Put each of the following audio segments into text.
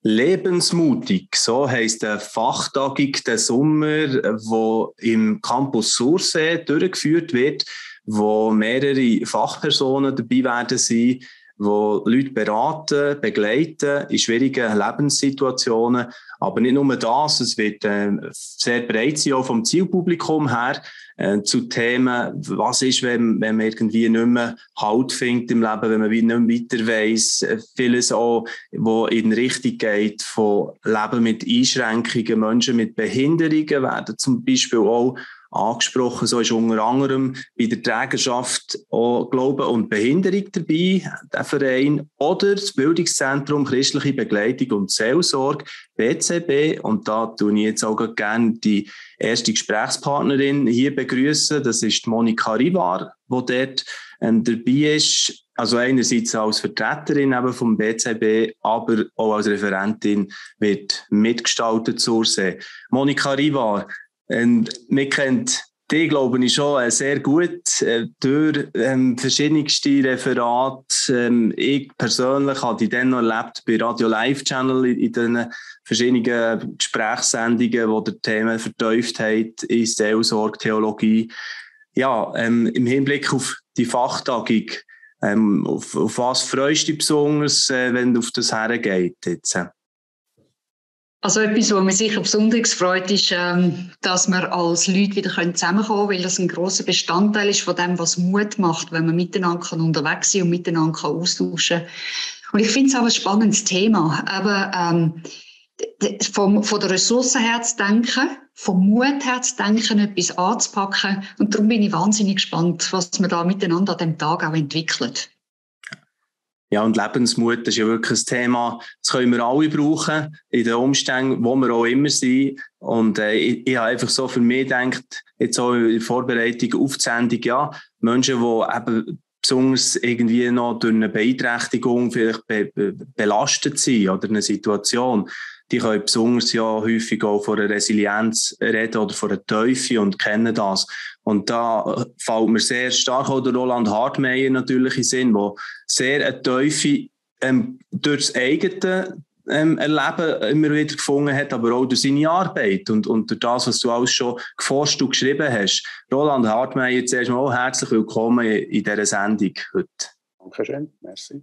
Lebensmutig, so heisst eine Fachtagung den Sommer, die im Campus Sursee durchgeführt wird, wo mehrere Fachpersonen dabei werden sein, wo Leute beraten, begleiten in schwierigen Lebenssituationen. Aber nicht nur das, es wird sehr breit sein, auch vom Zielpublikum her, zu Themen, was ist, wenn man irgendwie nicht mehr Halt findet im Leben, wenn man nicht mehr weiter weiss. Vieles auch, wo in Richtung geht von Leben mit Einschränkungen, Menschen mit Behinderungen werden zum Beispiel auch angesprochen. So ist unter anderem bei der Trägerschaft auch Glauben und Behinderung dabei, der Verein, oder das Bildungszentrum Christliche Begleitung und Seelsorge, BCB. Und da tue ich jetzt auch gerne die erste Gesprächspartnerin hier begrüßen. Das ist die Monika Rivar, die dort dabei ist. Also einerseits als Vertreterin eben vom BCB, aber auch als Referentin wird mitgestaltet Sursee. Monika Rivar, wir kennen dich, glaube ich, schon sehr gut durch verschiedenste Referate. Ich persönlich habe dich dann noch erlebt bei Radio Live Channel in den verschiedenen Gesprächssendungen, wo der Themen vertieft hat in Seelsorge, Theologie. Ja, im Hinblick auf die Fachtagung, auf was freust du dich besonders, wenn du auf das hergeht jetzt? Also etwas, was mir sicher besonders freut, ist, dass wir als Leute wieder zusammenkommen können, weil das ein grosser Bestandteil ist von dem, was Mut macht, wenn man miteinander unterwegs sein und miteinander austauschen kann. Und ich finde es auch ein spannendes Thema, aber von der Ressource her zu denken, vom Mut her zu denken, etwas anzupacken. Und darum bin ich wahnsinnig gespannt, was wir da miteinander an diesem Tag auch entwickeln. Ja, und Lebensmut ist ja wirklich ein Thema, das können wir alle brauchen, in den Umständen, wo wir auch immer sind. Und ich habe einfach so für mich gedacht, jetzt auch in der Vorbereitung auf die Sendung, ja, Menschen, die eben besonders irgendwie noch durch eine Beeinträchtigung vielleicht belastet sind oder eine Situation, die können besonders ja häufig auch von einer Resilienz reden oder von einer Teufel und kennen das. Und da fällt mir sehr stark auch der Roland Hartmeier natürlich in den Sinn, der sehr eine Teufel durch das eigene Erleben immer wieder gefunden hat, aber auch durch seine Arbeit und durch das, was du alles schon geforscht und geschrieben hast. Roland Hartmeier, zuerst mal herzlich willkommen in dieser Sendung heute. Dankeschön, merci.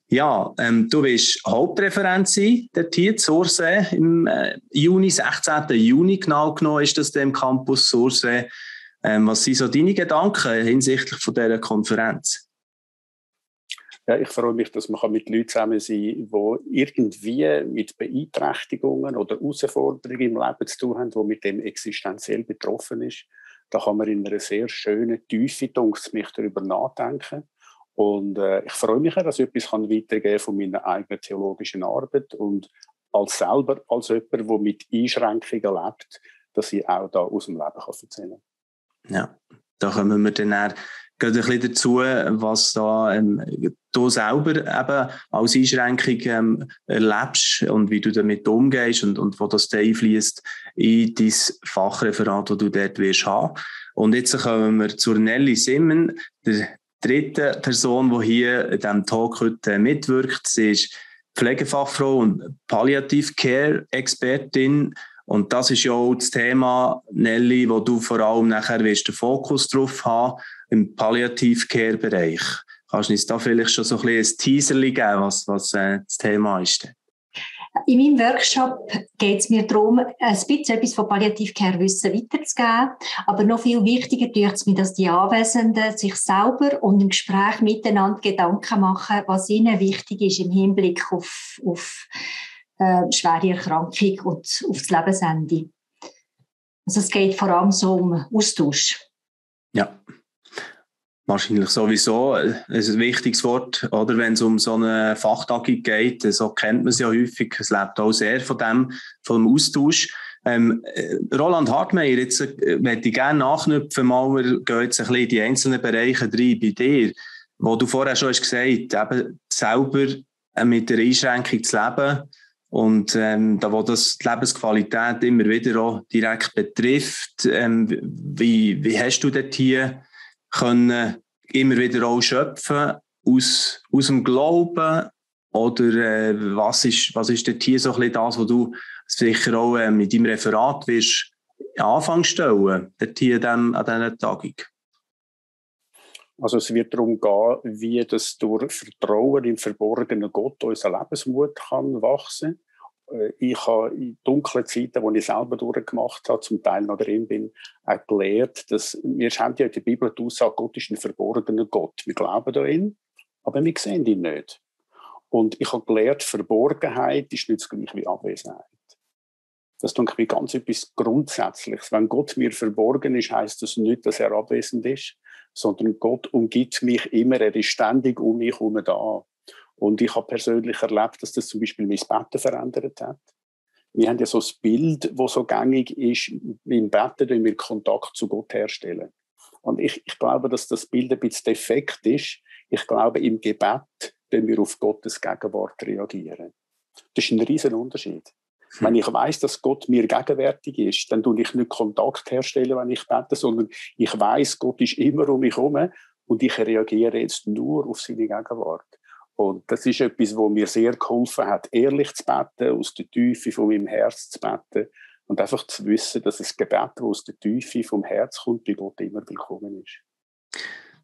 Ja, du wirst Hauptreferent sein, der hier Sursee im Juni, 16. Juni genau genommen ist das im Campus Sursee. Was sind so deine Gedanken hinsichtlich von dieser Konferenz? Ja, ich freue mich, dass man mit Leuten zusammen sein kann, die irgendwie mit Beeinträchtigungen oder Herausforderungen im Leben zu tun haben, die mit dem existenziell betroffen ist. Da kann man in einer sehr schönen Tiefe, denke ich, darüber nachdenken. Und ich freue mich, dass ich etwas weitergeben kann von meiner eigenen theologischen Arbeit und als jemand, der mit Einschränkungen lebt, dass ich auch da aus dem Leben erzählen kann. Ja, da kommen wir dann ein bisschen dazu, was da du selber eben als Einschränkung erlebst und wie du damit umgehst und wo das einfließt in dein Fachreferat, das du dort wirst haben. Und jetzt kommen wir zur Nelly Simmen, der dritte Person, die hier in diesem Talk heute mitwirkt. Sie ist Pflegefachfrau und Palliative Care Expertin. Und das ist ja auch das Thema, Nelly, wo du vor allem nachher wirst den Fokus drauf haben, im Palliative Care Bereich. Kannst du uns da vielleicht schon so ein bisschen ein Teaserli geben, was das Thema ist? In meinem Workshop geht es mir darum, ein bisschen etwas von Palliative Care Wissen weiterzugeben. Aber noch viel wichtiger tut es mir, dass die Anwesenden sich selber und im Gespräch miteinander Gedanken machen, was ihnen wichtig ist im Hinblick auf schwere Erkrankung und auf das Lebensende. Also es geht vor allem so um Austausch. Ja. Wahrscheinlich sowieso ein wichtiges Wort, oder? Wenn es um so eine Fachtagung geht, so kennt man es ja häufig. Es lebt auch sehr von dem Austausch. Roland Hartmeier, jetzt möchte ich gerne nachknüpfen, wir gehen jetzt ein bisschen in die einzelnen Bereiche rein bei dir, wo du vorher schon hast gesagt, eben selber mit der Einschränkung zu leben und da wo das die Lebensqualität immer wieder auch direkt betrifft. Wie hast du dort hier können immer wieder auch schöpfen aus dem Glauben Oder was ist dort hier so ein bisschen das, was du sicher auch mit deinem Referat wirst Anfang stellen, dort hier an dieser Tagung? Also es wird darum gehen, wie das durch Vertrauen im verborgenen Gott unser Lebensmut kann wachsen. Ich habe in dunklen Zeiten, die ich selber durchgemacht habe, zum Teil noch drin bin, auch gelernt, dass wir haben ja in der Bibel die Aussage, Gott ist ein verborgener Gott. Wir glauben an ihn, aber wir sehen ihn nicht. Und ich habe gelernt, Verborgenheit ist nicht das gleiche wie Abwesenheit. Das ist irgendwie ganz etwas Grundsätzliches. Wenn Gott mir verborgen ist, heisst das nicht, dass er abwesend ist, sondern Gott umgibt mich immer, er ist ständig um mich herum da. Und ich habe persönlich erlebt, dass das zum Beispiel mein Betten verändert hat. Wir haben ja so ein Bild, das so gängig ist, im Betten, wenn wir Kontakt zu Gott herstellen. Und ich glaube, dass das Bild ein bisschen defekt ist. Ich glaube, im Gebet, wenn wir auf Gottes Gegenwart reagieren. Das ist ein riesen Unterschied. Wenn ich weiss, dass Gott mir gegenwärtig ist, dann tue ich nicht Kontakt herstellen, wenn ich bete, sondern ich weiss, Gott ist immer um mich herum und ich reagiere jetzt nur auf seine Gegenwart. Und das ist etwas, was mir sehr geholfen hat, ehrlich zu beten, aus der Tiefe von meinem Herz zu beten und einfach zu wissen, dass ein Gebet, das aus der Tiefe vom Herz kommt, bei Gott immer willkommen ist.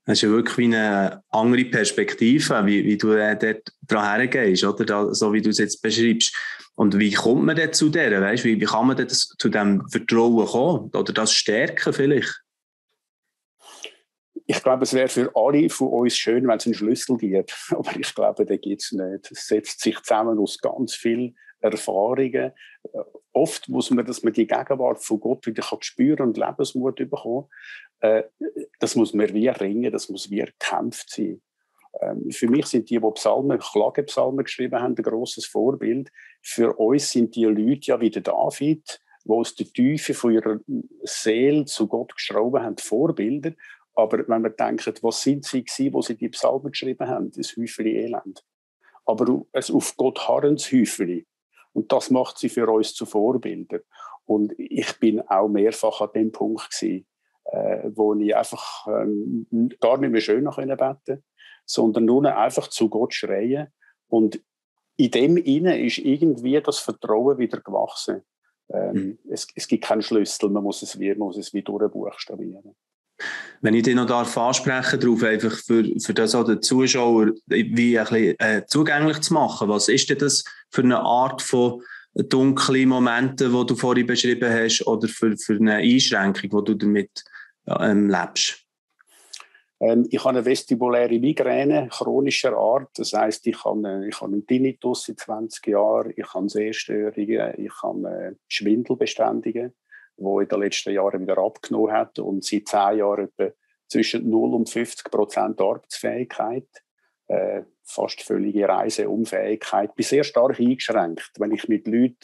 Das ist ja wirklich wie eine andere Perspektive, wie du dort dran hergehst, oder? So wie du es jetzt beschreibst. Und wie kommt man denn zu der? Weißt, wie kann man denn zu diesem Vertrauen kommen? Oder das stärken vielleicht? Ich glaube, es wäre für alle von uns schön, wenn es einen Schlüssel gibt. Aber ich glaube, den gibt es nicht. Es setzt sich zusammen aus ganz vielen Erfahrungen. Oft muss man, dass man die Gegenwart von Gott wieder spüren und Lebensmut bekommen. Das muss man wie ringen, das muss wie erkämpft sein. Für mich sind die Klagepsalmen geschrieben haben, ein grosses Vorbild. Für uns sind die Leute ja wie der David, die aus der Tiefe von ihrer Seele zu Gott geschrieben haben, Vorbilder. Aber wenn wir denken, was sind sie gewesen, wo sie die Psalmen geschrieben haben? Ein Häufchen Elend. Aber es auf Gott harrendes Häufchen. Und das macht sie für uns zu Vorbildern. Und ich bin auch mehrfach an dem Punkt gewesen, wo ich einfach gar nicht mehr schön beten konnte, sondern nur einfach zu Gott schreien. Und in dem Innen ist irgendwie das Vertrauen wieder gewachsen. Es gibt keinen Schlüssel, man muss es wie durchbuchstabieren. Wenn ich dich noch ansprechen darf, einfach für das auch den Zuschauer wie ein bisschen zugänglich zu machen. Was ist denn das für eine Art von dunklen Momenten, die du vorhin beschrieben hast, oder für eine Einschränkung, die du damit lebst? Ich habe eine vestibuläre Migräne chronischer Art. Das heisst, ich habe einen Tinnitus seit 20 Jahren, ich habe Sehstörungen, ich habe Schwindelbeständige, die in den letzten Jahren wieder abgenommen hat und seit 10 Jahren etwa zwischen 0 und 50% Arbeitsfähigkeit, fast völlige Reiseunfähigkeit. Ich bin sehr stark eingeschränkt, wenn ich mit Leuten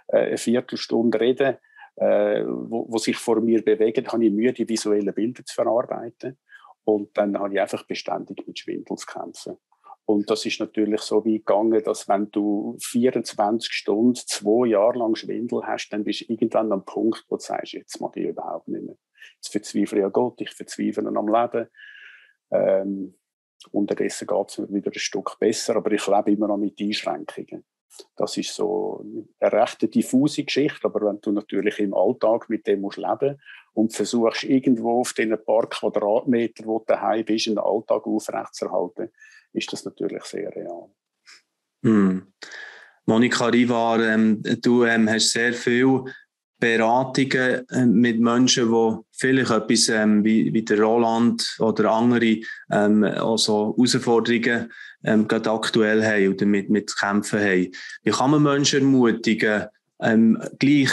eine Viertelstunde rede, wo sich vor mir bewegen, habe ich Mühe, die visuellen Bilder zu verarbeiten. Und dann habe ich einfach beständig mit Schwindel zu kämpfen. Und das ist natürlich so wie gegangen, dass wenn du 24 Stunden, 2 Jahre lang Schwindel hast, dann bist du irgendwann am Punkt, wo du sagst, jetzt mag ich überhaupt nicht mehr. Jetzt verzweifle ich an Gott, ich verzweifle am Leben. Unterdessen geht es mir wieder ein Stück besser, aber ich lebe immer noch mit Einschränkungen. Das ist so eine recht diffuse Geschichte, aber wenn du natürlich im Alltag mit dem musst leben und versuchst, irgendwo auf den paar Quadratmeter, wo du daheim bist, einen Alltag aufrechtzuerhalten, ist das natürlich sehr real. Monika Rivar, du hast sehr viele Beratungen mit Menschen, die vielleicht etwas wie der Roland oder andere also Herausforderungen gerade aktuell haben oder mit zu kämpfen haben. Wie kann man Menschen ermutigen, gleich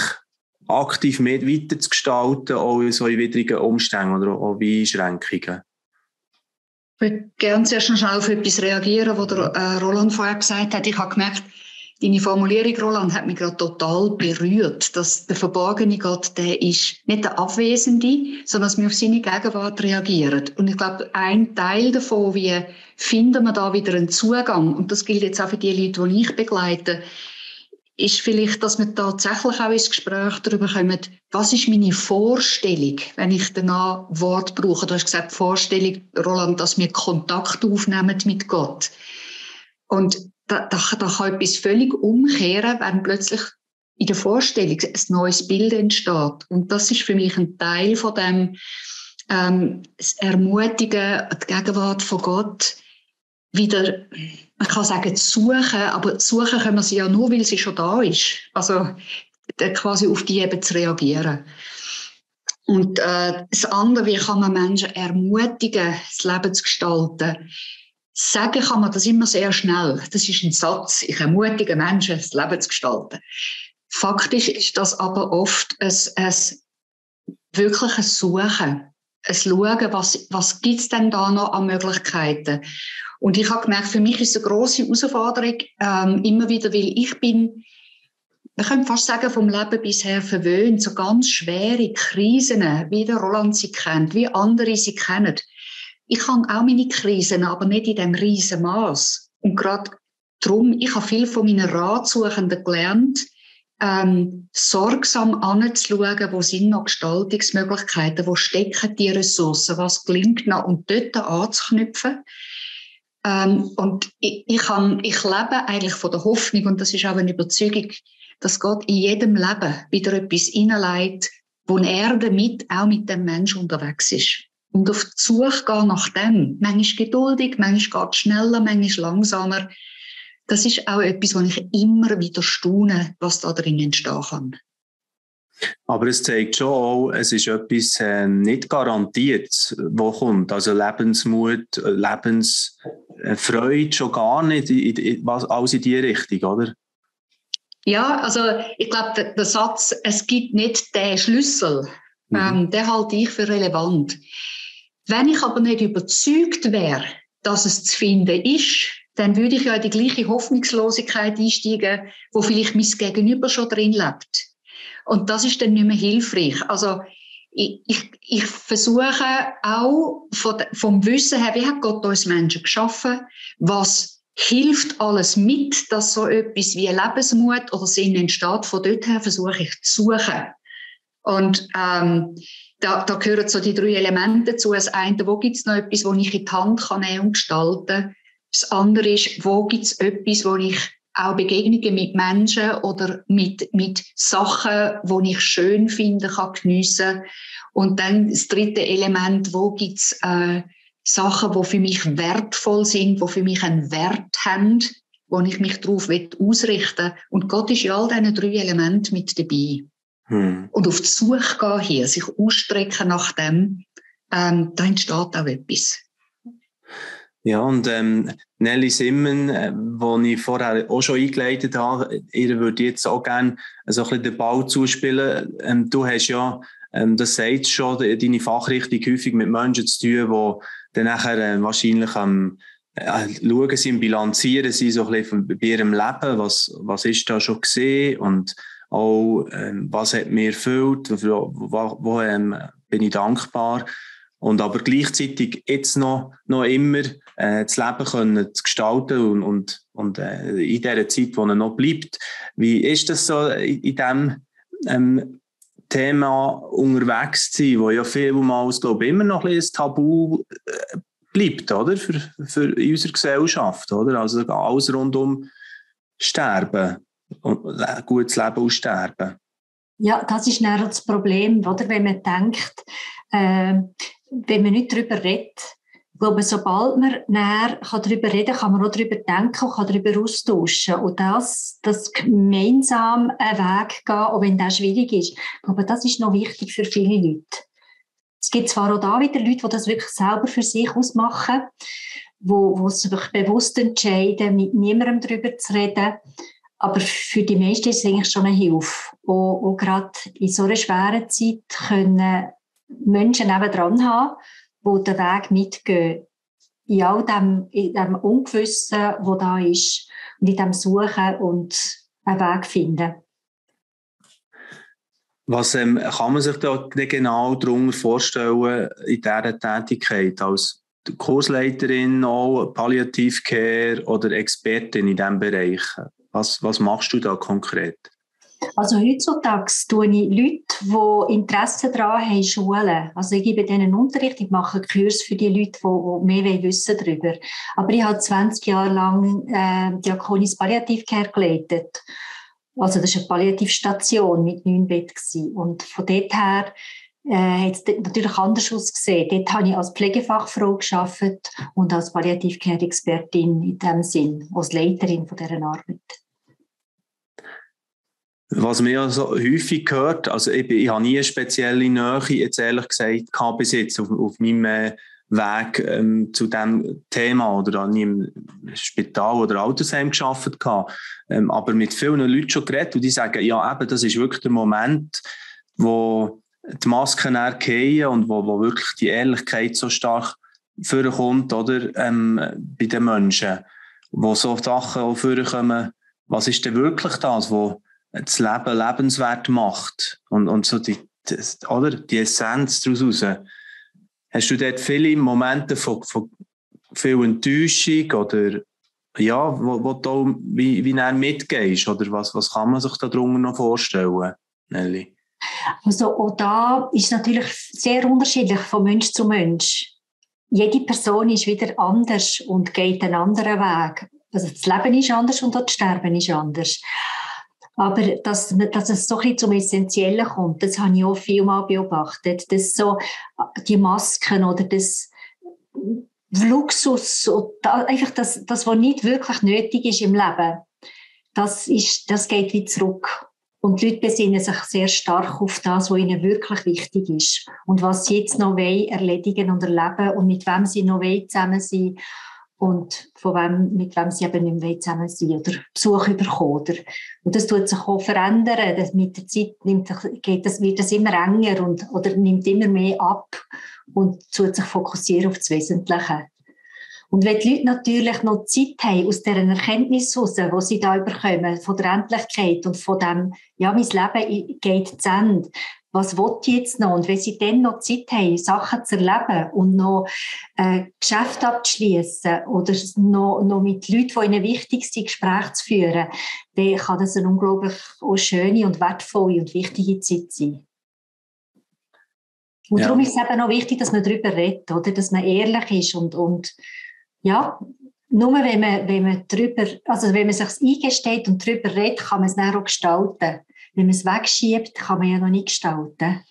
aktiv mit weiterzugestalten, auch in so widrigen Umständen oder auch bei Einschränkungen? Ich würde gerne sehr schnell auf etwas reagieren, was der Roland vorher gesagt hat. Ich habe gemerkt, deine Formulierung, Roland, hat mich gerade total berührt, dass der verborgene Gott, der ist nicht der Abwesende, sondern dass wir auf seine Gegenwart reagieren. Und ich glaube, ein Teil davon, wie finden wir da wieder einen Zugang, und das gilt jetzt auch für die Leute, die ich begleite, ist vielleicht, dass wir tatsächlich auch ins Gespräch darüber kommen, was ist meine Vorstellung, wenn ich danach Wort brauche. Du hast gesagt, Vorstellung, Roland, dass wir Kontakt aufnehmen mit Gott. Und da kann etwas völlig umkehren, wenn plötzlich in der Vorstellung ein neues Bild entsteht. Und das ist für mich ein Teil von dem das Ermutigen, die Gegenwart von Gott wieder, man kann sagen, zu suchen, aber suchen können wir sie ja nur, weil sie schon da ist. Also quasi auf die eben zu reagieren. Und das andere, wie kann man Menschen ermutigen, das Leben zu gestalten? Sagen kann man das immer sehr schnell. Das ist ein Satz. Ich ermutige Menschen, das Leben zu gestalten. Faktisch ist das aber oft ein wirkliches Suchen. Ein Schauen, was gibt es denn da noch an Möglichkeiten? Und ich habe gemerkt, für mich ist es eine grosse Herausforderung, immer wieder, weil ich bin, man könnte fast sagen, vom Leben bisher verwöhnt, so ganz schwere Krisen, wie der Roland sie kennt, wie andere sie kennen. Ich habe auch meine Krisen, aber nicht in diesem riesen Maß. Und gerade darum, ich habe viel von meinen Ratsuchenden gelernt, sorgsam anzuschauen, wo sind noch Gestaltungsmöglichkeiten, wo stecken die Ressourcen, was gelingt noch, und dort anzuknüpfen. Und ich lebe eigentlich von der Hoffnung, und das ist auch eine Überzeugung, dass Gott in jedem Leben wieder etwas hineinlegt, wo er damit auch mit dem Menschen unterwegs ist. Und auf die Suche gehen nach dem. Manchmal geduldig, manchmal geht es schneller, manchmal langsamer. Das ist auch etwas, wo ich immer wieder staune, was da drin entstehen kann. Aber es zeigt schon auch, es ist etwas nicht garantiert, was kommt. Also Lebensmut, Lebensfreude schon gar nicht, alles in die Richtung, oder? Ja, also ich glaube, der Satz, es gibt nicht den Schlüssel, den halte ich für relevant. Wenn ich aber nicht überzeugt wäre, dass es zu finden ist, dann würde ich ja in die gleiche Hoffnungslosigkeit einsteigen, wo vielleicht mein Gegenüber schon drin lebt. Und das ist dann nicht mehr hilfreich. Also ich versuche auch vom Wissen her, wie hat Gott uns Menschen geschaffen, was hilft alles mit, dass so etwas wie Lebensmut oder Sinn entsteht. Von dort her versuche ich zu suchen. Und da gehören so die 3 Elemente dazu. Das eine, wo gibt es noch etwas, das ich in die Hand kann nehmen und gestalten? Das andere ist, wo gibt es etwas, wo ich auch Begegnungen mit Menschen oder mit Sachen, die ich schön finde, kann geniessen. Und dann das 3. Element, wo gibt es Sachen, die für mich wertvoll sind, die für mich einen Wert haben, wo ich mich darauf ausrichten will. Und Gott ist in all diesen 3 Elementen mit dabei. Und auf die Suche gehen hier, sich ausstrecken nach dem, da entsteht auch etwas. Ja, und Nelly Simmen, die ich vorher auch schon eingeleitet habe, ihr würde jetzt auch gerne so ein bisschen den Ball zuspielen. Du hast ja, das sagt schon, deine Fachrichtung häufig mit Menschen zu tun, die dann nachher wahrscheinlich schauen sie und bilanzieren sie so ein bisschen bei ihrem Leben, was ist da schon gesehen und auch was hat mir erfüllt, wo bin ich dankbar. Und aber gleichzeitig jetzt noch immer das Leben können zu gestalten und in dieser Zeit, wo er noch bleibt. Wie ist das so in diesem Thema unterwegs zu sein, wo ja vielmals, glaube ich, immer noch ein Tabu bleibt, oder? Für in unserer Gesellschaft, oder? Also alles rund um Sterben und gutes Leben und Sterben. Ja, das ist dann das Problem, oder? Wenn man denkt, wenn man nicht darüber redet. Ich glaube, sobald man darüber reden kann, man auch darüber denken und kann darüber austauschen. Und das gemeinsam einen Weg gehen, auch wenn das schwierig ist. Ich glaube, das ist noch wichtig für viele Leute. Es gibt zwar auch da wieder Leute, die das wirklich selber für sich ausmachen, die sich bewusst entscheiden, mit niemandem darüber zu reden. Aber für die meisten ist es eigentlich schon eine Hilfe. Und gerade in so einer schweren Zeit können Menschen nebendran haben, die den Weg mitgehen. In all dem Ungewissen, das da ist. Und in dem Suchen und einen Weg finden. Was kann man sich da genau darunter vorstellen in dieser Tätigkeit? Als Kursleiterin, auch Palliative Care oder Expertin in diesem Bereich? Was machst du da konkret? Also heutzutage tue ich Leute, die Interesse daran haben, Schulen. Also ich gebe denen Unterricht, ich mache einen Kurs für die Leute, die mehr wissen darüber. Aber ich habe 20 Jahre lang Diakonis Palliativcare geleitet. Also das war eine Palliativstation mit 9 Betten. Und von dort her hat es natürlich anders ausgesehen. Dort habe ich als Pflegefachfrau gearbeitet und als Palliativcare-Expertin in diesem Sinn, als Leiterin von dieser Arbeit. Was mir ja so häufig gehört, also ich habe nie eine spezielle Nähe, jetzt ehrlich gesagt, bis jetzt auf meinem Weg zu diesem Thema oder auch nie im Spital oder Altersheim gearbeitet habe. Aber mit vielen Leuten schon geredet und die sagen, ja eben, das ist wirklich der Moment, wo die Masken fallen und wo wirklich die Ehrlichkeit so stark vorkommt, oder, bei den Menschen, wo so Sachen auch vorkommen, was ist denn wirklich das, wo das Leben lebenswert macht und so die Essenz daraus raus. Hast du dort viele Momente von viel Enttäuschung oder ja, wo du wie näher mitgehst? Oder was kann man sich darunter noch vorstellen, Nelly? Also auch da ist natürlich sehr unterschiedlich von Mensch zu Mensch. Jede Person ist wieder anders und geht einen anderen Weg. Also das Leben ist anders und auch das Sterben ist anders. Aber dass es so ein bisschen zum Essentiellen kommt, das habe ich auch vielmal beobachtet. Dass so die Masken oder das Luxus, einfach das, was nicht wirklich nötig ist im Leben, das geht wieder zurück. Und die Leute besinnen sich sehr stark auf das, was ihnen wirklich wichtig ist. Und was sie jetzt noch erledigen und erleben und mit wem sie noch zusammen sein und mit wem sie eben nicht mehr zusammen sein oder Besuch bekommen. Und das tut sich auch verändern. Mit der Zeit wird das immer enger oder nimmt immer mehr ab und tut sich fokussieren auf das Wesentliche. Und wenn die Leute natürlich noch Zeit haben, aus dieser Erkenntnis heraus, die sie da bekommen, von der Endlichkeit und von dem, ja, mein Leben geht zu Ende, was will ich jetzt noch? Und wenn sie dann noch Zeit haben, Sachen zu erleben und noch Geschäfte abzuschließen oder noch mit Leuten, die ihnen wichtig sind, Gespräche zu führen, dann kann das eine unglaublich auch schöne und wertvolle und wichtige Zeit sein. Und darum ist es eben auch wichtig, dass man darüber redet, oder? Dass man ehrlich ist und ja, nur wenn man sich eingesteht und darüber redet, kann man es dann auch gestalten. Wenn man es wegschiebt, kann man ja noch nicht gestalten.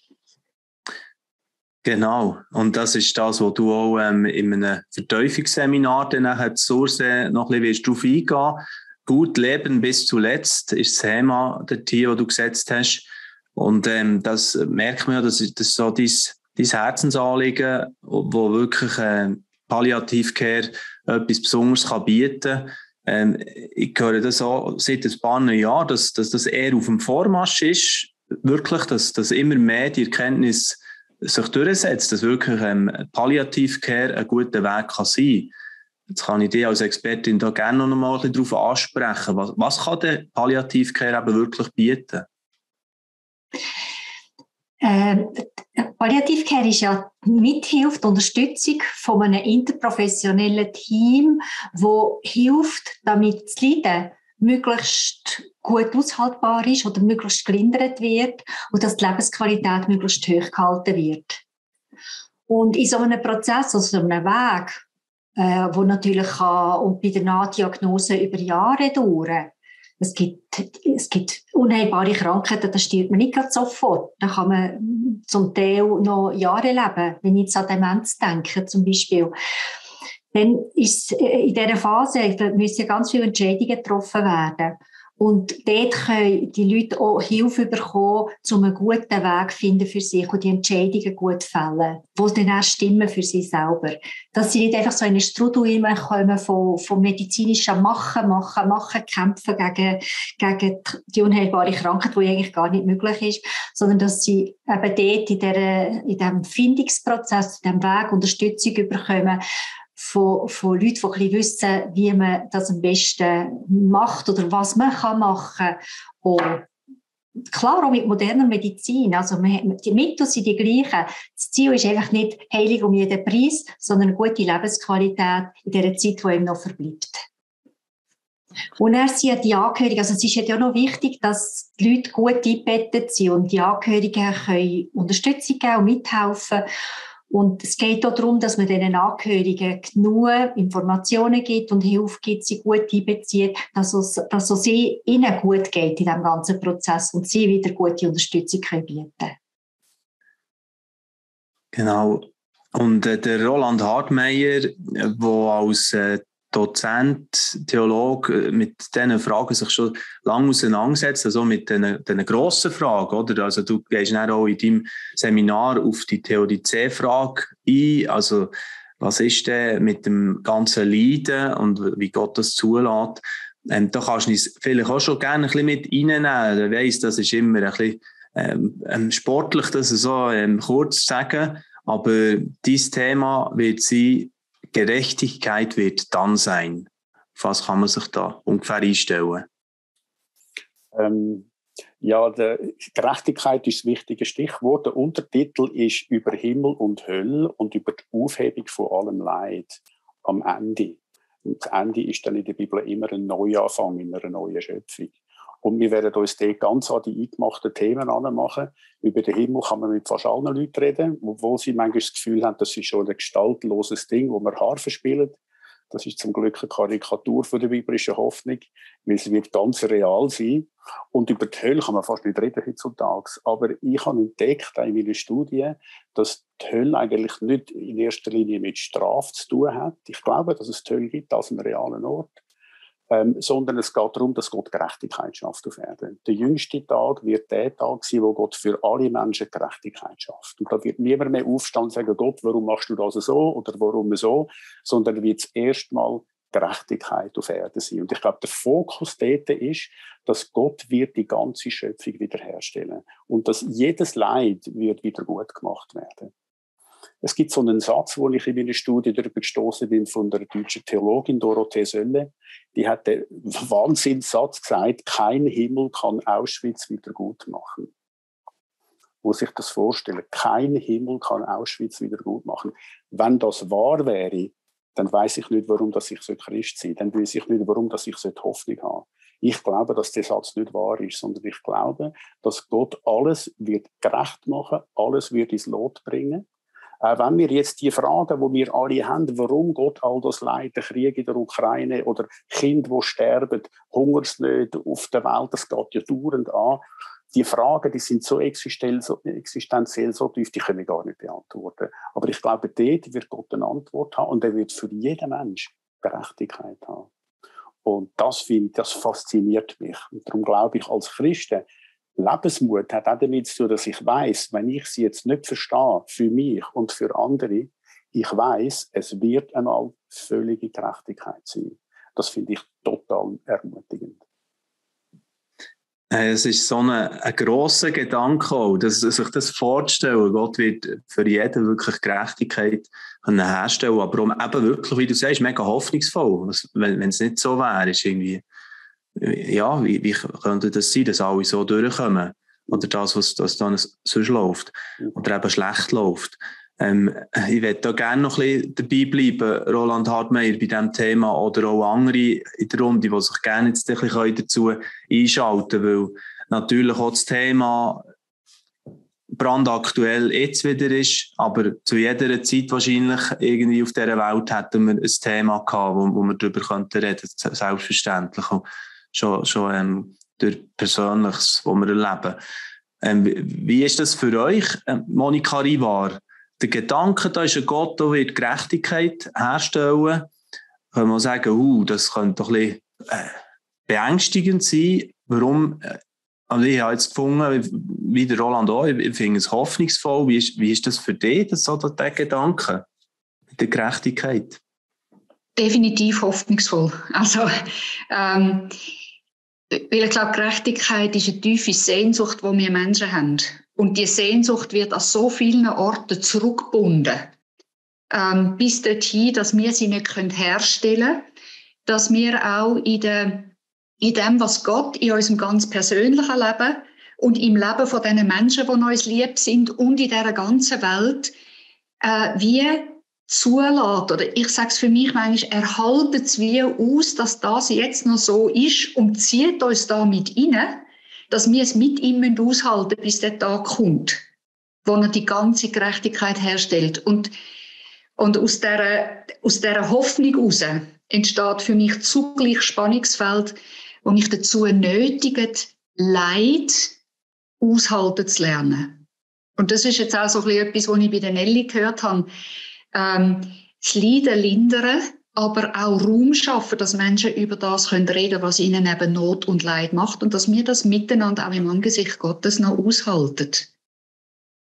Genau. Und das ist das, was du auch in einem Vertiefungsseminar dann zu Sursee noch ein bisschen darauf eingehen willst. Gut leben bis zuletzt ist das Thema, das du gesetzt hast. Und das merkt man ja, das ist so dein Herzensanliegen, wo wirklich Palliativcare etwas Besonderes bieten kann. Ich höre das auch seit ein paar Jahren, dass das eher auf dem Vormarsch ist, wirklich, dass immer mehr die Erkenntnis sich durchsetzt, dass wirklich Palliativcare ein guter Weg kann sein. Jetzt kann ich dich als Expertin da gerne noch mal ein bisschen darauf ansprechen. Was kann der Palliativcare eben wirklich bieten? Palliativcare ist ja Mithilfe, die Unterstützung von einem interprofessionellen Team, das hilft, damit das Leiden möglichst gut aushaltbar ist oder möglichst gelindert wird und dass die Lebensqualität möglichst hoch gehalten wird. Und in so einem Prozess, also so einem Weg, wo natürlich und bei der Nahdiagnose über Jahre dauern. Es gibt unheilbare Krankheiten, das stirbt man nicht sofort. Da kann man zum Teil noch Jahre leben, wenn ich jetzt an Demenz denke zum Beispiel. Dann ist in dieser Phase müssen ganz viele Entscheidungen getroffen werden. Und dort können die Leute auch Hilfe bekommen, um einen guten Weg zu finden für sich und die Entscheidungen gut zu fällen, die dann auch stimmen für sie selber. Dass sie nicht einfach so in einen Strudel kommen von medizinischen Machen, kämpfen gegen die unheilbare Krankheit, die eigentlich gar nicht möglich ist, sondern dass sie eben dort in diesem Findungsprozess, in diesem Weg Unterstützung bekommen, von Leuten, die ein bisschen wissen, wie man das am besten macht oder was man machen kann. Und klar, auch mit moderner Medizin. Also die Mittel sind die gleichen. Das Ziel ist einfach nicht heilig um jeden Preis, sondern eine gute Lebensqualität in der Zeit, die ihm noch verbleibt. Und er sind die Angehörigen, also es ist ja noch wichtig, dass die Leute gut eingebettet sind und die Angehörigen können Unterstützung geben und mithelfen. Und es geht auch darum, dass man diesen Angehörigen genug Informationen gibt und Hilfe gibt, sie gut einbezieht, dass es ihnen gut geht in diesem ganzen Prozess und sie wieder gute Unterstützung können bieten. Genau. Und der Roland Hartmeier, der als Dozent, Theologe mit diesen Fragen sich schon lange auseinandersetzt, also mit diesen grossen Fragen, oder? Also du gehst dann auch in deinem Seminar auf die Theodizee-Frage ein, also was ist denn mit dem ganzen Leiden und wie Gott das zulässt? Da kannst du uns vielleicht auch schon gerne ein bisschen mit reinnehmen. Ich weiss, das ist immer ein bisschen sportlich, das so kurz zu sagen, aber dieses Thema wird sein, Gerechtigkeit wird dann sein. Auf was kann man sich da ungefähr einstellen? Gerechtigkeit ist das wichtige Stichwort. Der Untertitel ist über Himmel und Hölle und über die Aufhebung von allem Leid am Ende. Und das Ende ist dann in der Bibel immer ein Neuanfang in einer neuen Schöpfung. Und wir werden uns dort ganz an die eingemachten Themen anmachen. Über den Himmel kann man mit fast allen Leuten reden, obwohl sie manchmal das Gefühl haben, das ist schon ein gestaltloses Ding, wo man Harfe spielen. Das ist zum Glück eine Karikatur von der biblischen Hoffnung, weil sie wird ganz real sein. Und über die Hölle kann man fast nicht reden heutzutage. Aber ich habe entdeckt in meiner Studie, dass die Hölle eigentlich nicht in erster Linie mit Strafe zu tun hat. Ich glaube, dass es die Hölle gibt als einen realen Ort. Sondern es geht darum, dass Gott Gerechtigkeit schafft auf Erden. Der jüngste Tag wird der Tag sein, wo Gott für alle Menschen Gerechtigkeit schafft. Und da wird niemand mehr aufstehen und sagen, Gott, warum machst du das so oder warum so, sondern wird es erstmal Gerechtigkeit auf Erden sein. Und ich glaube, der Fokus dort ist, dass Gott wird die ganze Schöpfung wiederherstellen und dass jedes Leid wird wieder gut gemacht werden. Es gibt so einen Satz, wo ich in meiner Studie darüber gestoßen bin, von der deutschen Theologin Dorothee Sölle. Die hat den Wahnsinnssatz gesagt, kein Himmel kann Auschwitz wieder gut machen. Muss ich das vorstellen? Kein Himmel kann Auschwitz wieder gut machen. Wenn das wahr wäre, dann weiss ich nicht, warum ich Christ sein sollte. Dann weiss ich nicht, warum ich Hoffnung haben. Ich glaube, dass der Satz nicht wahr ist, sondern ich glaube, dass Gott alles wird gerecht machen, alles wird ins Lot bringen. Wenn wir jetzt die Fragen, die wir alle haben, warum Gott all das Leid, der Krieg in der Ukraine oder Kinder, die sterben, Hungersnöte auf der Welt, das geht ja dauernd an. Die Fragen, die sind so existenziell, so tief, die können wir gar nicht beantworten. Aber ich glaube, dort wird Gott eine Antwort haben und er wird für jeden Mensch Gerechtigkeit haben. Und das fasziniert mich. Und darum glaube ich, als Christen, Lebensmut hat auch damit zu tun, dass ich weiss, wenn ich sie jetzt nicht verstehe, für mich und für andere, ich weiss, es wird einmal völlige Gerechtigkeit sein. Das finde ich total ermutigend. Es ist so ein grosser Gedanke auch, sich das vorzustellen. Gott wird für jeden wirklich Gerechtigkeit herstellen, aber eben wirklich, wie du sagst, mega hoffnungsvoll. Wenn es nicht so wäre, ist irgendwie, ja, wie könnte das sein, dass alle so durchkommen? Oder das, was dann sonst läuft. Oder eben schlecht läuft. Ich würde da gerne noch ein bisschen dabei bleiben, Roland Hartmeier, bei diesem Thema oder auch andere in der Runde, die sich gerne jetzt ein bisschen dazu einschalten können, weil natürlich auch das Thema brandaktuell jetzt wieder ist, aber zu jeder Zeit wahrscheinlich irgendwie auf dieser Welt hätten wir ein Thema gehabt, wo wir darüber reden könnten, selbstverständlich. Und schon durch Persönliches, was wir erleben. Wie ist das für euch, Monika Rivar? Der Gedanke, da ist ein Gott, der wird Gerechtigkeit herstellen. Kann man sagen, das könnte doch ein bisschen beängstigend sein. Warum? Also ich habe jetzt gefunden, wie der Roland auch, ich finde es hoffnungsvoll. Wie ist das für dich, der Gedanke mit der Gerechtigkeit? Definitiv hoffnungsvoll. Also, weil ich glaube, Gerechtigkeit ist eine tiefe Sehnsucht, die wir Menschen haben. Und die Sehnsucht wird an so vielen Orten zurückgebunden. Bis dorthin, dass wir sie nicht herstellen können, dass wir auch in dem, was Gott in unserem ganz persönlichen Leben und im Leben von den Menschen, die uns lieb sind und in dieser ganzen Welt, wie zulässt, oder ich sage es für mich manchmal, er haltet es wie aus, dass das jetzt noch so ist und zieht uns da mit rein, dass wir es mit ihm aushalten müssen, bis der Tag kommt, wo er die ganze Gerechtigkeit herstellt. Und aus dieser Hoffnung heraus entsteht für mich zugleich Spannungsfeld, wo mich dazu nötigt, Leid aushalten zu lernen. Und das ist jetzt auch so ein bisschen etwas, was ich bei der Nelly gehört habe. Das Leiden lindern, aber auch Raum schaffen, dass Menschen über das reden können, was ihnen eben Not und Leid macht und dass wir das miteinander auch im Angesicht Gottes noch aushalten.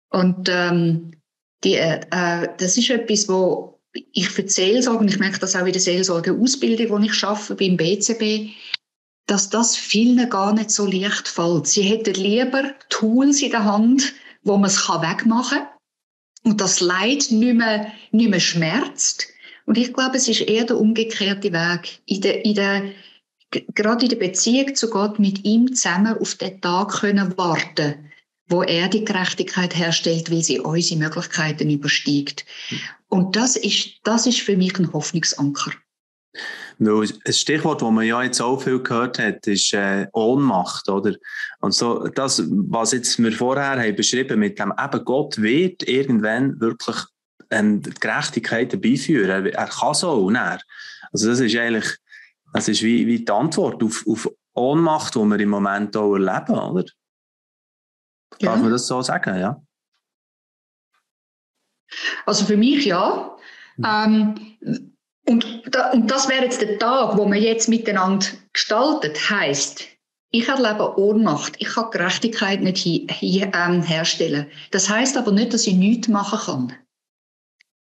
Und das ist etwas, wo ich für die Seelsorge, und ich merke das auch in der Seelsorge-Ausbildung, die ich arbeite beim BCB, dass das vielen gar nicht so leicht fällt. Sie hätten lieber Tools in der Hand, wo man es wegmachen kann und das Leid nicht mehr schmerzt. Und ich glaube, es ist eher der umgekehrte Weg. Gerade in der Beziehung zu Gott mit ihm zusammen auf den Tag können warten, wo er die Gerechtigkeit herstellt, weil sie unsere Möglichkeiten übersteigt. Und das ist für mich ein Hoffnungsanker. Weil ein Stichwort, das man ja jetzt auch viel gehört hat, ist Ohnmacht, oder? Und so das, was jetzt wir vorher haben beschrieben, mit dem eben Gott wird irgendwann wirklich die Gerechtigkeit herbeiführen. Er kann so und er. Also das ist eigentlich, das ist wie die Antwort auf Ohnmacht, die wir im Moment auch erleben, oder? Ja. Darf man das so sagen, ja? Also für mich ja. Und das wäre jetzt der Tag, wo man jetzt miteinander gestaltet, heisst, ich erlebe Ohnmacht, ich kann Gerechtigkeit nicht herstellen. Das heisst aber nicht, dass ich nichts machen kann.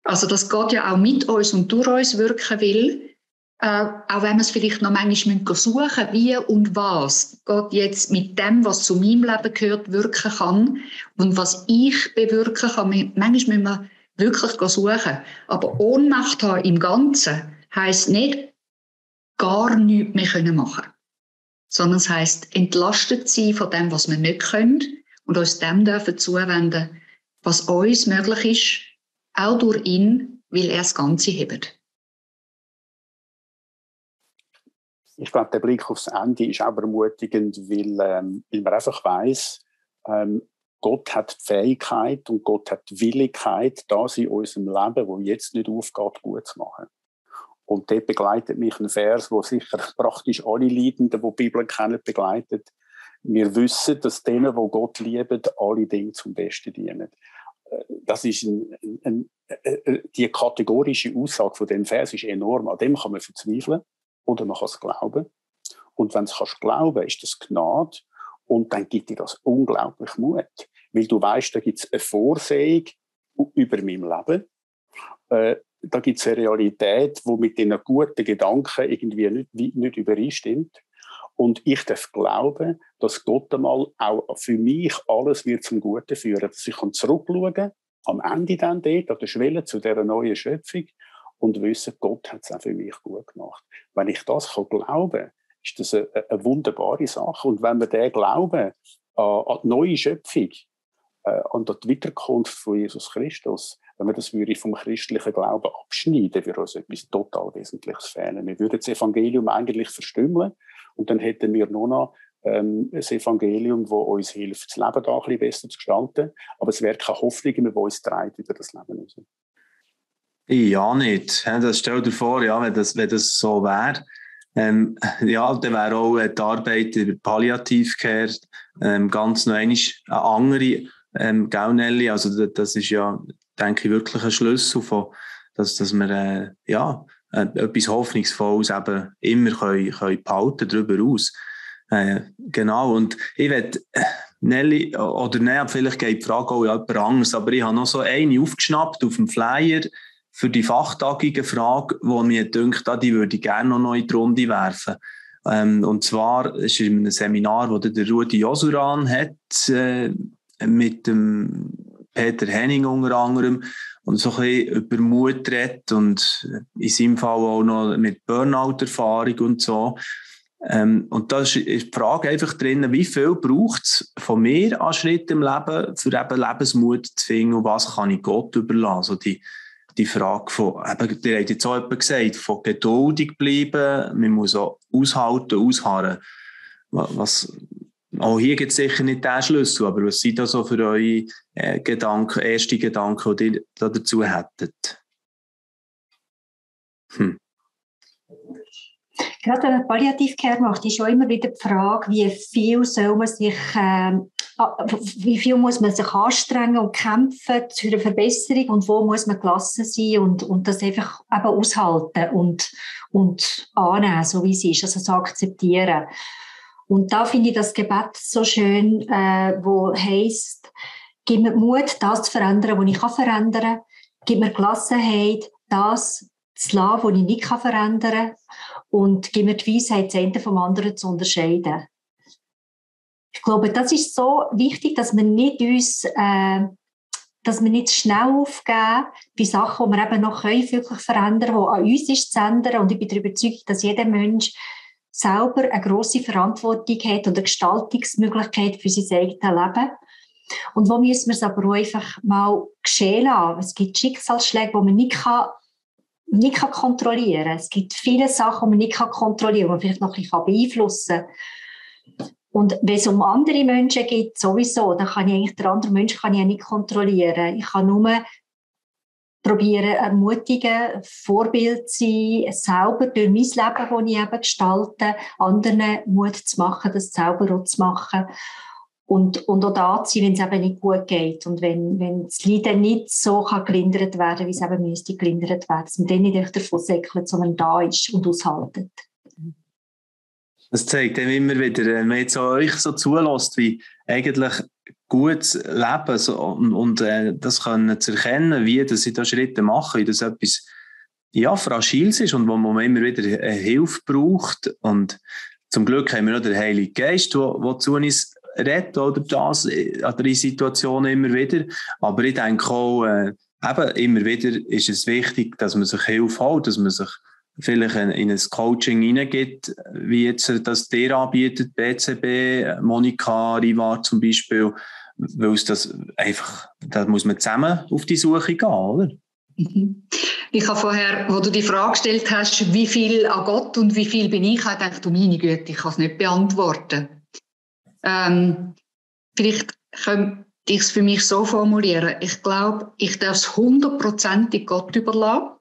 Also dass Gott ja auch mit uns und durch uns wirken will, auch wenn wir es vielleicht noch manchmal suchen müssen, wie und was Gott jetzt mit dem, was zu meinem Leben gehört, wirken kann und was ich bewirken kann. Manchmal müssen wir wirklich suchen. Aber Ohnmacht haben im Ganzen heisst nicht, gar nichts mehr machen können. Sondern es heisst, entlastet sein von dem, was wir nicht können und uns dem dürfen zuwenden, was uns möglich ist, auch durch ihn, weil er das Ganze hebt. Ich glaube, der Blick aufs Ende ist auch ermutigend, weil man einfach weiss, Gott hat die Fähigkeit und Gott hat die Willigkeit, das in unserem Leben, wo jetzt nicht aufgeht, gut zu machen. Und dort begleitet mich ein Vers, wo sicher praktisch alle Leidenden, die die Bibel kennen, begleitet. Wir wissen, dass denen, die Gott lieben, alle Dinge zum Besten dienen. Das ist die kategorische Aussage von dem Vers ist enorm. An dem kann man verzweifeln oder man kann es glauben. Und wenn du es glauben, ist das Gnade. Und dann gibt dir das unglaublich Mut. Weil du weißt, da gibt es eine Vorsehung über mein Leben. Da gibt es eine Realität, die mit diesen guten Gedanken irgendwie nicht übereinstimmt. Und ich darf glauben, dass Gott einmal auch für mich alles wird zum Guten führen. Dass ich zurückschauen kann, am Ende dann dort, an der Schwelle zu dieser neuen Schöpfung und wissen, Gott hat es auch für mich gut gemacht. Wenn ich das glauben kann, ist das eine wunderbare Sache. Und wenn wir den Glauben an die neue Schöpfung, an die Wiederkunft von Jesus Christus, wenn wir das vom christlichen Glauben abschneiden, würde uns etwas total Wesentliches fehlen. Wir würden das Evangelium eigentlich verstümmeln und dann hätten wir nur noch das Evangelium, das uns hilft, das Leben da ein bisschen besser zu gestalten. Aber es wäre keine Hoffnung mehr, die uns treibt über das Leben raus. Ja, nicht. Das stell dir vor, ja, wenn das so wäre. Ja, dann wäre auch die Arbeit in der Palliativcare ganz noch eine andere, gell, Nelly? Also das ist ja, denke ich, wirklich ein Schlüssel von, dass wir etwas Hoffnungsvolles eben immer können behalten darüber aus. Genau, und ich möchte, Nelly, oder nein, vielleicht geht die Frage auch jemand anderes, aber ich habe noch so eine aufgeschnappt auf dem Flyer für die fachtagige Frage, die mir denkt, die würde ich gerne noch in die Runde werfen. Und zwar ist es in einem Seminar, das der Rudi Josuran hat, mit dem Peter Henning unter anderem, und so ein bisschen über Mut redet und in seinem Fall auch noch mit Burnout-Erfahrung und so. Und da ist die Frage einfach drin, wie viel braucht es von mir an Schritt im Leben, für eben Lebensmut zu finden und was kann ich Gott überlassen? Also die die Frage von, eben, ihr habt jetzt auch jemand gesagt, von geduldig bleiben, man muss auch aushalten, ausharren. Auch hier gibt es sicher nicht den Schlüssel, aber was sind da so für eure erste Gedanken, die ihr dazu hättet? Gerade wenn man Palliativcare macht, ist auch immer wieder die Frage, wie viel muss man sich anstrengen und kämpfen für eine Verbesserung und wo muss man gelassen sein und das einfach eben aushalten und annehmen, so wie es ist, also so akzeptieren. Und da finde ich das Gebet so schön, wo heisst, gib mir Mut, das zu verändern, was ich verändern kann. Gib mir Gelassenheit, das zu lassen, was ich nicht verändern kann. Und gib mir die Weisheit, das eine vom anderen zu unterscheiden. Ich glaube, das ist so wichtig, dass wir nicht schnell aufgeben bei Sachen, die wir eben noch wirklich verändern können, die an uns ist zu ändern. Und ich bin darüber überzeugt, dass jeder Mensch selber eine grosse Verantwortung hat und eine Gestaltungsmöglichkeit für sein eigenes Leben. Und wo müssen wir es aber auch einfach mal geschehen lassen? Es gibt Schicksalsschläge, die man nicht kontrollieren kann. Es gibt viele Sachen, die man nicht kontrollieren kann, die man vielleicht noch ein bisschen beeinflussen kann. Und wenn es um andere Menschen geht, sowieso, dann kann ich eigentlich den anderen Menschen nicht kontrollieren. Ich kann nur probieren, ermutigen, Vorbild zu sein, selber durch mein Leben, das ich eben gestalte, anderen Mut zu machen, das selber auch zu machen. Und auch da zu sein, wenn es eben nicht gut geht. Und wenn das Leiden nicht so gelindert werden kann, wie es eben müsste gelindert werden, dass man dann nicht davon säckelt, sondern da ist und aushaltet. Das zeigt dann immer wieder, wenn man jetzt euch so zulässt, wie eigentlich gutes Leben und das können zu erkennen, wie dass sie da Schritte machen, wie das etwas Fragiles ist und wo man immer wieder Hilfe braucht. Und zum Glück haben wir noch den Heiligen Geist, der zu uns redet, oder das an der Situation immer wieder. Aber ich denke auch, eben immer wieder ist es wichtig, dass man sich Hilfe holt, dass man sich vielleicht in ein Coaching hineingibt, wie jetzt das dir anbietet, BCB, Monika Rivar zum Beispiel, weil es das einfach, da muss man zusammen auf die Suche gehen, oder? Ich habe vorher, wo du die Frage gestellt hast, wie viel an Gott und wie viel bin ich, habe ich gedacht, meine Güte, ich kann es nicht beantworten. Vielleicht könnte ich es für mich so formulieren. Ich glaube, ich darf es 100%ig Gott überlassen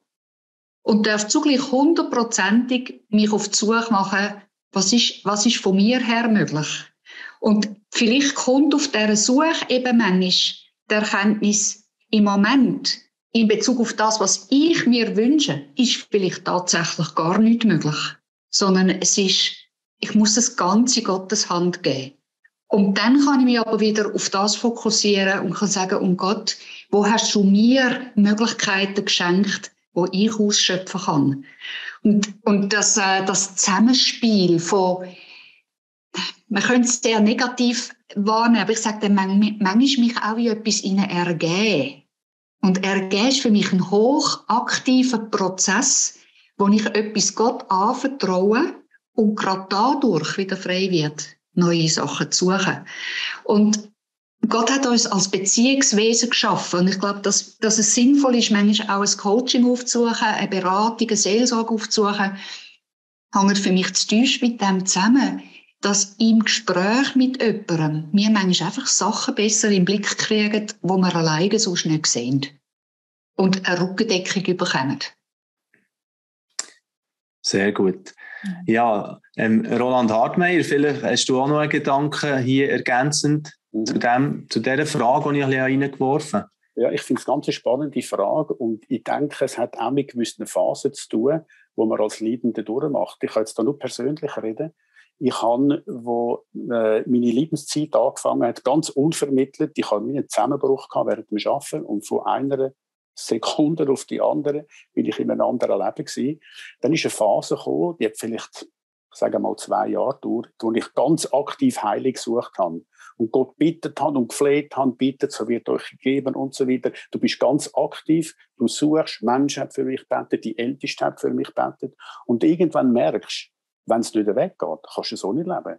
und darf zugleich 100%ig mich auf die Suche machen, was ist von mir her möglich. Und vielleicht kommt auf dieser Suche eben manchmal die Erkenntnis, im Moment, in Bezug auf das, was ich mir wünsche, ist vielleicht tatsächlich gar nicht möglich. Sondern ich muss das Ganze in Gottes Hand geben. Und dann kann ich mich aber wieder auf das fokussieren und kann sagen, Gott, wo hast du mir Möglichkeiten geschenkt, wo ich ausschöpfen kann? Und das Zusammenspiel von, man könnte es sehr negativ wahrnehmen, aber ich sage dann manchmal mich auch wie etwas in ergeben. Und ergeben ist für mich ein hochaktiver Prozess, wo ich etwas Gott anvertraue und gerade dadurch wieder frei wird, neue Sachen zu suchen. Und Gott hat uns als Beziehungswesen geschaffen. Und ich glaube, dass es sinnvoll ist, manchmal auch ein Coaching aufzusuchen, eine Beratung, eine Seelsorge aufzusuchen, hängt für mich zu tief mit dem zusammen, dass im Gespräch mit jemandem wir manchmal einfach Sachen besser im Blick kriegen, die wir alleine sonst nicht sehen. Und eine Rückendeckung bekommen. Sehr gut. Ja, Roland Hartmeier, vielleicht hast du auch noch einen Gedanken hier ergänzend zu dieser Frage, die ich reingeworfen habe. Ja, ich finde es eine ganz spannende Frage und ich denke, es hat auch mit gewissen Phasen zu tun, wo man als Leidende durchmacht. Ich kann jetzt da nur persönlich reden. Ich habe, wo meine Lebenszeit angefangen hat, ganz unvermittelt, ich hatte einen Zusammenbruch während dem Arbeiten und von einer Sekunde auf die andere bin ich in einem anderen Leben gewesen. Dann ist eine Phase gekommen, die hat vielleicht, ich sage mal, 2 Jahre gedauert, wo ich ganz aktiv Heilung gesucht habe. Und Gott bittet habe und gefleht habe, bittet, so wird euch gegeben und so weiter. Du bist ganz aktiv, du suchst, Menschen haben für mich gebetet, die Ältesten haben für mich gebetet. Und irgendwann merkst, wenn es nicht weggeht, kannst du so nicht leben.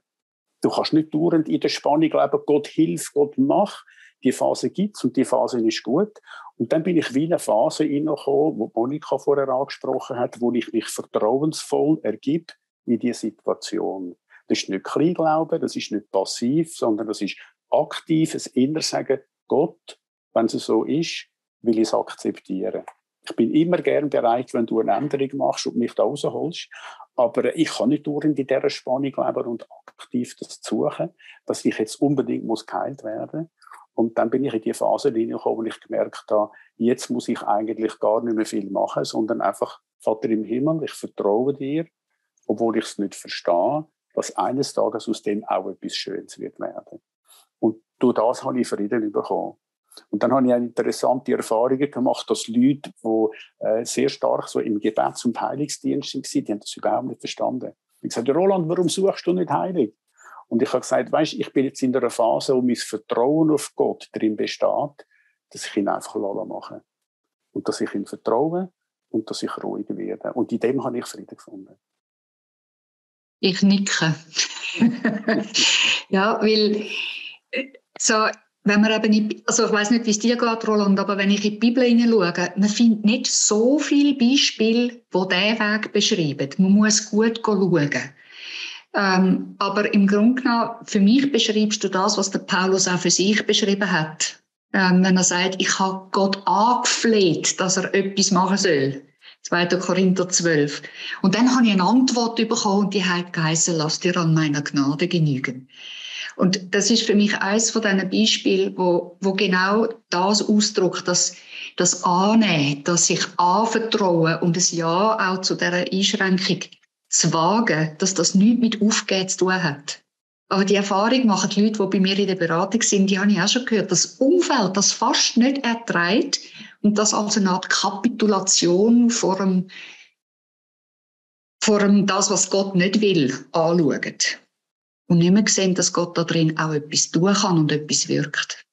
Du kannst nicht dauernd in der Spannung leben, Gott hilf, Gott mach. die Phase gibt es und die Phase ist gut. Und dann bin ich wie in eine Phase reingekommen, die Monika vorher angesprochen hat, wo ich mich vertrauensvoll ergib in diese Situation. Das ist nicht Kleinglauben, das ist nicht passiv, sondern das ist aktives Innersagen, Gott, wenn es so ist, will ich es akzeptieren. Ich bin immer gern bereit, wenn du eine Änderung machst und mich da rausholst. Aber ich kann nicht dauernd in dieser Spannung leben und aktiv das suchen, dass ich jetzt unbedingt geheilt werden muss. Und dann bin ich in die Phase reingekommen, wo ich gemerkt habe, jetzt muss ich eigentlich gar nicht mehr viel machen, sondern einfach, Vater im Himmel, ich vertraue dir, obwohl ich es nicht verstehe, dass eines Tages aus dem auch etwas Schönes wird werden. Und durch das habe ich Frieden bekommen. Und dann habe ich eine interessante Erfahrung gemacht, dass Leute, die sehr stark so im Gebets- und Heilungsdienst waren, die haben das überhaupt nicht verstanden. Ich habe gesagt, Roland, warum suchst du nicht Heilig? Und ich habe gesagt, weisst, ich bin jetzt in einer Phase, wo mein Vertrauen auf Gott darin besteht, dass ich ihn einfach machen. Und dass ich ihm vertraue und dass ich ruhig werde. Und in dem habe ich Frieden gefunden. Ich nicke. Ja, weil so, wenn man eben nicht, also ich weiss nicht, wie es dir geht, Roland, aber wenn ich in die Bibel hineinschaue, man findet nicht so viele Beispiele, die diesen Weg beschreiben. Man muss gut schauen. Aber im Grunde genommen, für mich beschreibst du das, was der Paulus auch für sich beschrieben hat. Wenn er sagt, ich habe Gott angefleht, dass er etwas machen soll. 2. Korinther 12. Und dann habe ich eine Antwort bekommen und die hat geheißen, lass dir an meiner Gnade genügen. Und das ist für mich eines von diesen Beispielen, wo genau das ausdrückt, das Annehmen, das sich anvertrauen und ein Ja auch zu dieser Einschränkung zu wagen, dass das nichts mit Aufgeben zu tun hat. Aber die Erfahrung machen die Leute, die bei mir in der Beratung sind, die habe ich auch schon gehört, das Umfeld, das fast nicht erträgt und das als eine Art Kapitulation vor dem das, was Gott nicht will, anschauen. Und nicht mehr sehen, dass Gott da drin auch etwas tun kann und etwas wirkt.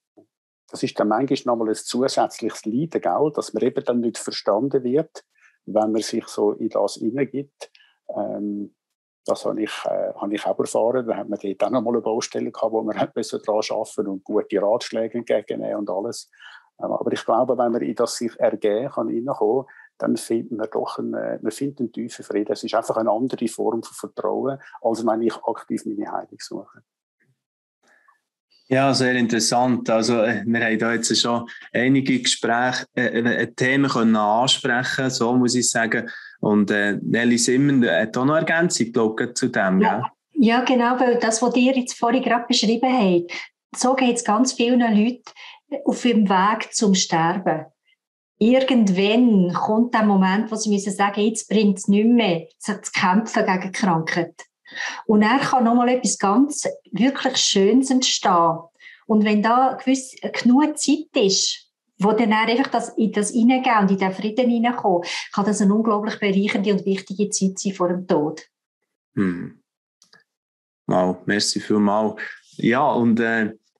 Das ist dann manchmal nochmal ein zusätzliches Leiden, gell? Dass man eben dann nicht verstanden wird, wenn man sich so in das hineingibt. Das habe ich auch erfahren. Da hat man dort auch nochmal eine Baustelle gehabt, wo man daran arbeiten und gute Ratschläge entgegennehmen und alles. Aber ich glaube, wenn man in das sich ergeben kann, reinkommen, dann findet man doch man findet einen tiefen Frieden. Es ist einfach eine andere Form von Vertrauen, als wenn ich aktiv meine Heilung suche. Ja, sehr interessant. Also, wir haben da jetzt schon einige Gespräche, Themen können ansprechen, so muss ich sagen. Und Nelly Simmen hat auch noch Ergänzung, glaube ich, zu dem, ja. Gell? Ja, genau, weil das, was ihr jetzt vorhin gerade beschrieben habt, so geht es ganz vielen Leuten auf ihrem Weg zum Sterben. Irgendwann kommt der Moment, wo sie müssen sagen, jetzt bringt es nicht mehr, sich zu kämpfen gegen die Krankheit. Und dann kann nochmal etwas ganz wirklich Schönes entstehen. Und wenn da genug Zeit ist, wo dann einfach in das hineingehen und in den Frieden hineinkommen, kann das eine unglaublich bereichernde und wichtige Zeit sein vor dem Tod. Wow, merci vielmals. Ja, und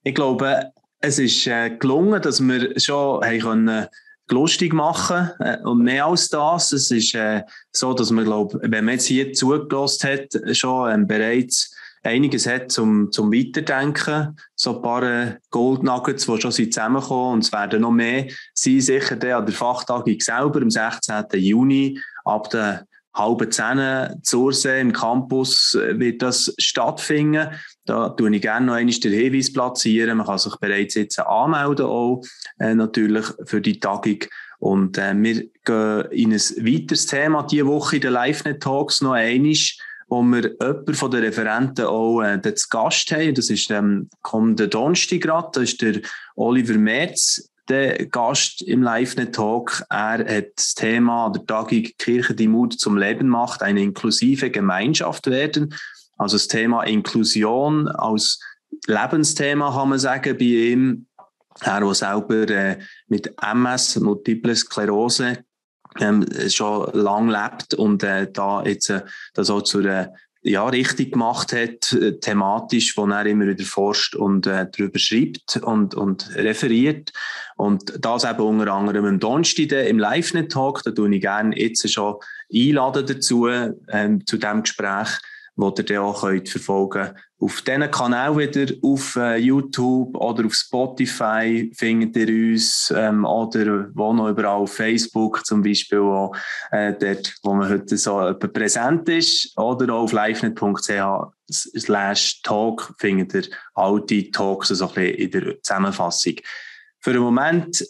ich glaube, es ist gelungen, dass wir schon können lustig machen und mehr als das. Es ist so, dass man, glaube, wenn man jetzt hier zugelassen hat, schon bereits einiges hat zum Weiterdenken. So ein paar Goldnuggets, die schon zusammenkommen, und es werden noch mehr sein, sicher an der Fachtagung selber am 16. Juni ab der 9:30 Zursee im Campus wird das stattfinden. Da tue ich gerne noch einmal den Hinweis platzieren. Man kann sich bereits jetzt anmelden, auch natürlich für die Tagung. Und wir gehen in ein weiteres Thema diese Woche in den LiveNet-Talks noch einmal, wo wir jemanden von den Referenten auch zu Gast haben. Das ist kommenden Donnerstag gerade. Das ist der Oliver Merz, der Gast im LiveNet-Talk. Er hat das Thema der Tagung Kirche, die Mut zum Leben macht, eine inklusive Gemeinschaft werden. Also das Thema Inklusion als Lebensthema, kann man sagen, bei ihm. Er, der selber mit MS, Multiple Sklerose, schon lange lebt und da jetzt das auch zur richtig gemacht hat, thematisch, wo er immer wieder forscht und darüber schreibt und referiert. Und das eben unter anderem am Donnerstag im LiveNet-Talk, da tue ich gerne jetzt schon einladen dazu, zu diesem Gespräch, die ihr dann auch verfolgen könnt. Auf diesen Kanälen wieder, auf YouTube oder auf Spotify findet ihr uns, oder wo noch überall auf Facebook zum Beispiel, auch, dort, wo man heute so präsent ist, oder auch auf livenet.ch/talk findet ihr alte Talks so ein bisschen in der Zusammenfassung. Für den Moment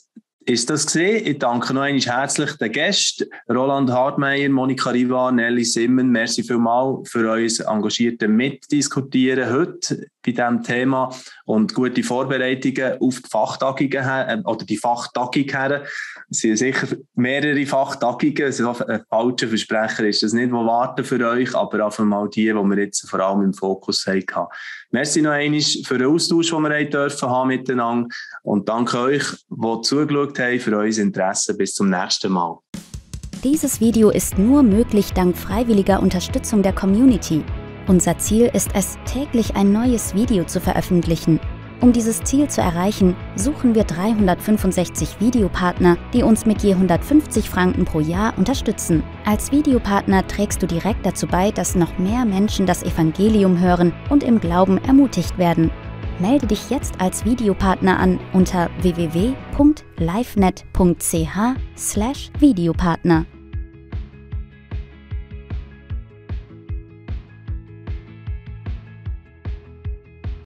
ist das gesehen. Ich danke noch einmal herzlich den Gästen, Roland Hartmeier, Monika Rivar, Nelly Simmen. Merci vielmals für euer engagiertes Mitdiskutieren heute bei diesem Thema und gute Vorbereitungen auf die Fachtagungen oder die Fachtagung her. Es sind sicher mehrere Fachtagungen. Es ist auch ein falscher Versprecher, ist das nicht, wo warten für euch, aber einfach mal die wir jetzt vor allem im Fokus hatten. Merci noch einmal für den Austausch, den wir haben dürfen miteinander. Und danke euch, die zugeschaut haben, für euer Interesse. Bis zum nächsten Mal. Dieses Video ist nur möglich dank freiwilliger Unterstützung der Community. Unser Ziel ist es, täglich ein neues Video zu veröffentlichen. Um dieses Ziel zu erreichen, suchen wir 365 Videopartner, die uns mit je 150 Franken pro Jahr unterstützen. Als Videopartner trägst du direkt dazu bei, dass noch mehr Menschen das Evangelium hören und im Glauben ermutigt werden. Melde dich jetzt als Videopartner an unter www.livenet.ch/Videopartner.